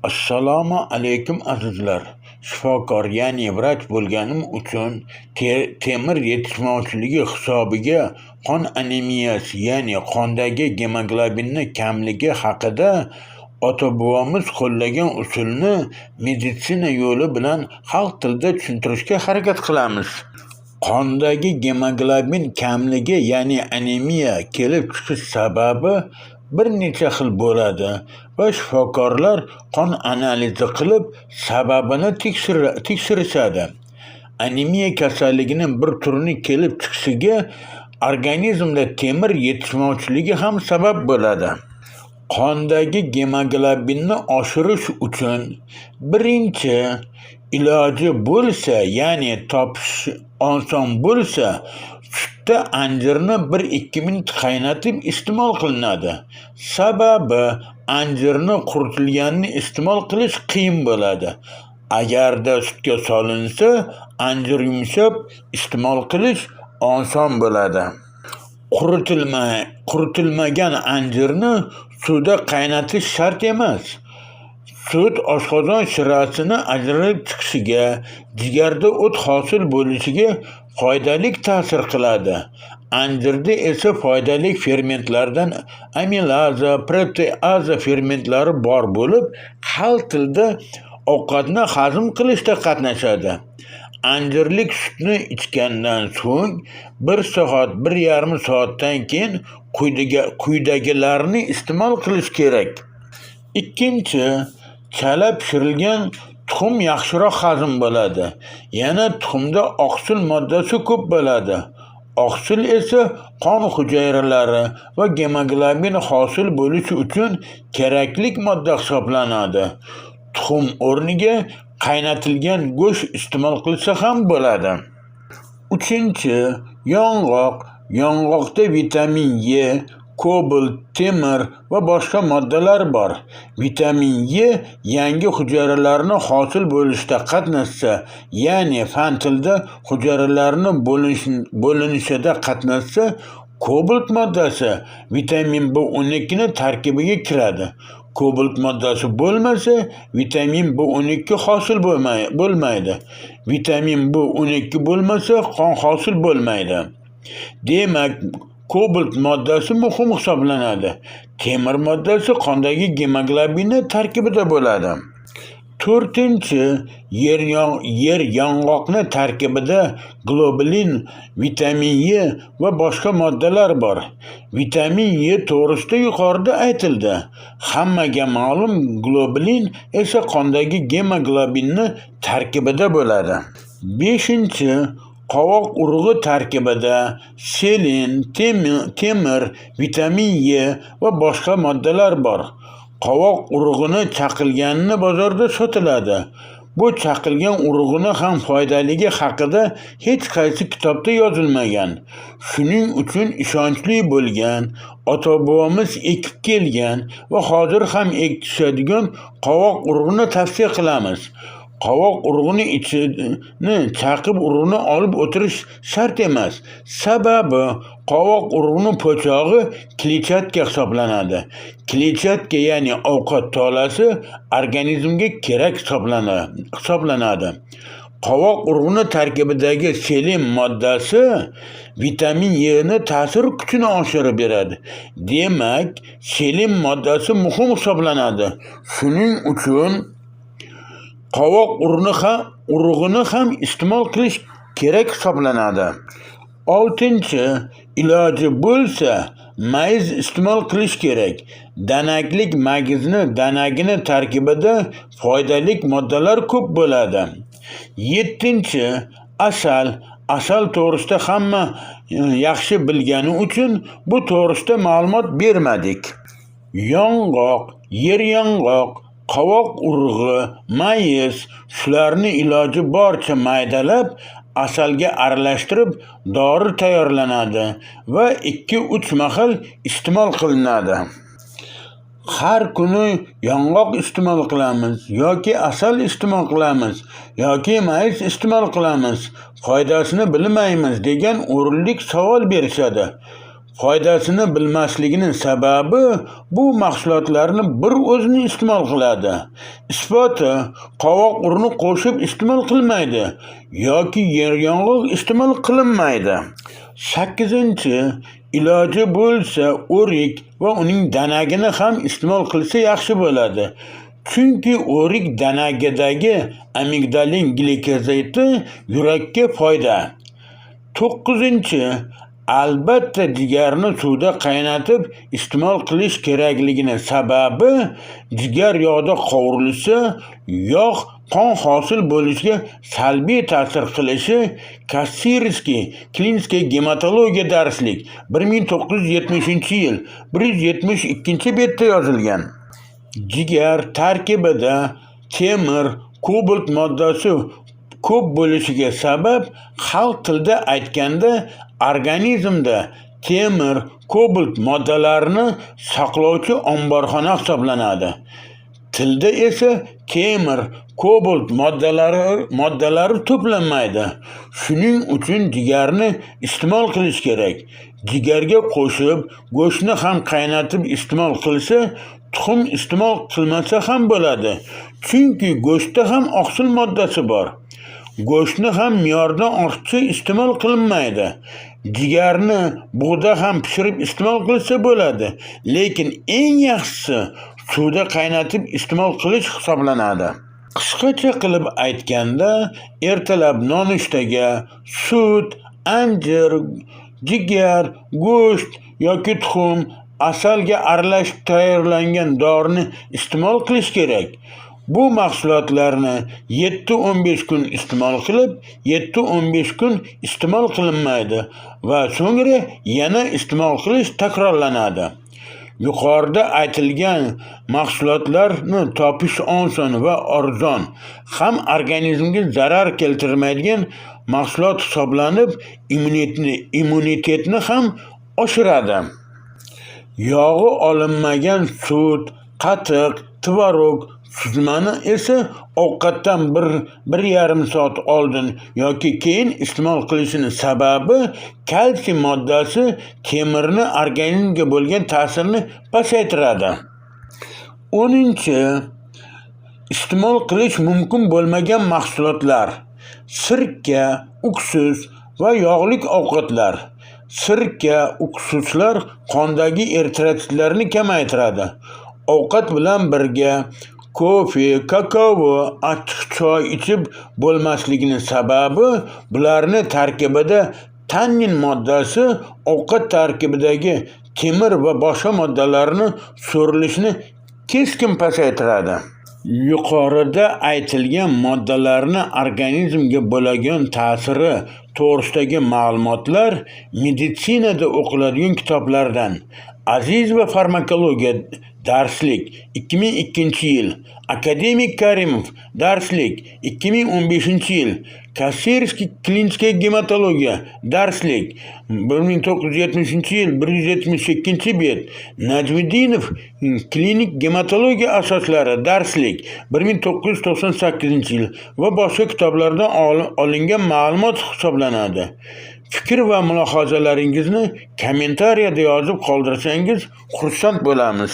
Assalomu alaykum, azizlar. Shifokor, ya'ni vrach bo'lganim uchun temir yetishmovchiligi hisobiga qon anemiyasi, ya'ni qondagi gemoglobinni kamligi haqida ota-bobomiz qo'llagan usulni meditsina yo'li bilan xalq tilida tushuntirishga harakat qilamiz. Qondagi gemoglobin kamligi, ya'ni anemiya kelib chiqish sababi bir necha xil bo'ladi va shifokorlar qon analizi qilib, sababini tekshirishadi. Anemiya kasalligining bir turini kelib chiqishiga organizmda temir yetishmovchiligi ham sabab bo'ladi. Qondagi gemoglobinni oshirish uchun birinchi iloji bo'lsa, ya'ni topish oson bo'lsa, sutda anjirni 1-2 minut qaynatib iste'mol qilinadi. Sababi anjirni quritilganini iste'mol qilish qiyin bo'ladi. Agarda sutga solinsa, anjir yumshab, iste'mol qilish oson bo'ladi. Quritilmagan anjirni suvda qaynatish shart emas. Sut oshqozon shirasini ajralib chiqishiga, jigarda o't hosil bo'lishiga foydali ta'sir qiladi. Anjirda esa foydali fermentlardan amilaza, proteaza fermentlari bor bo'lib, xalq tilida ovqatni hazm qilishda qatnashadi. Anjirlik sutni ichgandan so'ng 1 soat, 1,5 soatdan keyin quyidagilarni iste'mol qilish kerak. Ikkinchi, chala pishirilgan tuxum yaxshiroq hazm bo'ladi. Yana tuxumda oqsil moddasi ko'p bo'ladi. Oqsil esa qon hujayralari va gemoglobin hosil bo'lishi uchun kerakli modda hisoblanadi. Tuxum o'rniga qaynatilgan go'sht iste'mol qilsa ham bo'ladi. Uchinchi, yong'oq. Yong'oqda vitamin E, kobalt, temir va boshqa moddalar bor. Vitamin E yangi hujayralarni hosil bo'lishida qatnashsa, ya'ni fan tilida hujayralarni bo'linishida qatnashsa, kobalt moddasi vitamin B12 ni tarkibiga kiradi. Kobalt moddasi bo'lmasa, vitamin B12 hosil bo'lmaydi. Vitamin B12 bo'lmasa, qon hosil bo'lmaydi. Demak, kobalt moddasi muhim hisoblanadi. Temir moddasi qondagi gemoglobinni tarkibida bo'ladi. To'rtinchi, yer yong'oqni tarkibida globulin, vitamin E va boshqa moddalar bor. Vitamin E to'g'risida yuqorida aytildi. Hammaga ma'lum globulin esa qondagi gemoglobinni tarkibida bo'ladi. Beshinchi, qovoq urug'i tarkibida selen, temir, vitamin E va boshqa moddalar bor. Qovoq urug'ini chaqilganini bozorda sotiladi. Bu chaqilgan urug'ini ham foydaligi haqida hech qaysi kitobda yozilmagan. Shuning uchun ishonchli bo'lgan, ota-bobomiz ekib kelgan va hozir ham ekishadigan qovoq urug'ini tavsiya qilamiz. Qovoq urug'ini ichini chaqib urug'ini olib o'tirish shart emas. Sababi qovoq urug'ini po'chog'i kletchatka hisoblanadi. Kletchatka, ya'ni ovqat tolasi organizmga kerak hisoblanadi. Qovoq urug'ini tarkibidagi selen moddasi vitamin E ni ta'sir kuchini oshirib beradi. Demak, selen moddasi muhim hisoblanadi. Shuning uchun qovoq urug'ini ham iste'mol qilish kerak hisoblanadi. Oltinchi, iloji bo'lsa, mayiz iste'mol qilish kerak. Danaklik magizni danagini tarkibida foydali moddalar ko'p bo'ladi. Yettinchi, asal. Asal to'g'risida hamma yaxshi bilgani uchun bu to'g'risida ma'lumot bermadik. Yong'oq, yer yong'oq, qovoq urug'i, mayiz shularni iloji boricha maydalab, asalga aralashtirib dori tayyorlanadi va 2-3 mahal iste'mol qilinadi. Har kuni yong'oq iste'mol qilamiz yoki asal iste'mol qilamiz yoki mayiz iste'mol qilamiz, foydasini bilmaymiz degan o'rinli savol berishadi. Foydasini bilmasligini sababi bu mahsulotlarni bir o'zini iste'mol qiladi. Isboti, qovoq urug'ini qo'shib iste'mol qilmaydi yoki yeryong'oq iste'mol qilinmaydi. 8. Iloji bo'lsa o'rik va uning danagini ham iste'mol qilsa yaxshi bo'ladi. Chunki o'rik danagidagi amigdalin glikozidi yurakka foyda. 9. Albatta jigarni suvda qaynatib iste'mol qilish kerakligini sababi jigar yog'da qovurilsa, yog' qon hosil bo'lishiga salbiy ta'sir qilishi Kassirskiy klinika gematologiya darslik 1970-yil 172-betda yozilgan. Jigar tarkibida temir, kobalt moddasi ko'p bo'lishiga sabab xalq tilida aytganda organizmda temir, kobalt moddalarini saqlovchi omborxona hisoblanadi. Tilda esa temir, kobalt moddalari to'planmaydi. Shuning uchun jigarni iste'mol qilish kerak. Jigarga qo'shib go'shtni ham qaynatib iste'mol qilsa, tuxum iste'mol qilmasa ham bo'ladi. Chunki go'shtda ham oqsil moddasi bor. Go'shtni ham me'yordan ortiqcha iste'mol qilinmaydi. Jigarni bug'da ham pishirib iste'mol qilsa bo'ladi, lekin eng yaxshisi suvda qaynatib iste'mol qilish hisoblanadi. Qisqacha qilib aytganda, ertalab nonushtaga sut, anjir, jigar, go'sht yoki tuxum, asalga aralash tayyorlangan dorini iste'mol qilish kerak. Bu mahsulotlarni 7-15 kun iste'mol qilib, 7-15 kun iste'mol qilinmaydi va so'ngra yana iste'mol qilish takrorlanadi. Yuqorida aytilgan mahsulotlarni topish oson va arzon, ham organizmga zarar keltirmaydigan mahsulot hisoblanib, immunitetni ham oshiradi. Yog'i olinmagan sut, qatiq, tvorog, suzmani esa ovqatdan 1,5 soat oldin yoki keyin iste'mol qilishning sababi kalsiy moddasi temirni organizmga bo'lgan ta'sirini pasaytiradi. 10. Iste'mol qilish mumkin bo'lmagan mahsulotlar: sirka, uksus va yog'li ovqatlar. Sirka, uksuslar qondagi eritrotsitlarni kamaytiradi. Ovqat bilan birga kofe, kakao, achchiq choy ichib bo'lmasligining sababi bularni tarkibida tannin moddasi ovqat tarkibidagi temir va boshqa moddalarni so'rilishini keskin pasaytiradi. Yuqorida aytilgan moddalarni organizmga bo'lgan ta'siri to'g'risidagi ma'lumotlar meditsinada o'qiladigan kitoblardan Aziz va farmakologiya darslik 2002-yil, Akademik Karimov darslik 2015-yil, Kassirskiy klinika gematologiya darslik 1970-yil 172-bet, Najmiddinov klinik gematologiya asoslari darslik 1998-yil va boshqa kitoblardan olingan ma'lumot hisoblanadi. Fikr va mulohazalaringizni kommentariyada yozib qoldirsangiz xursand bo'lamiz.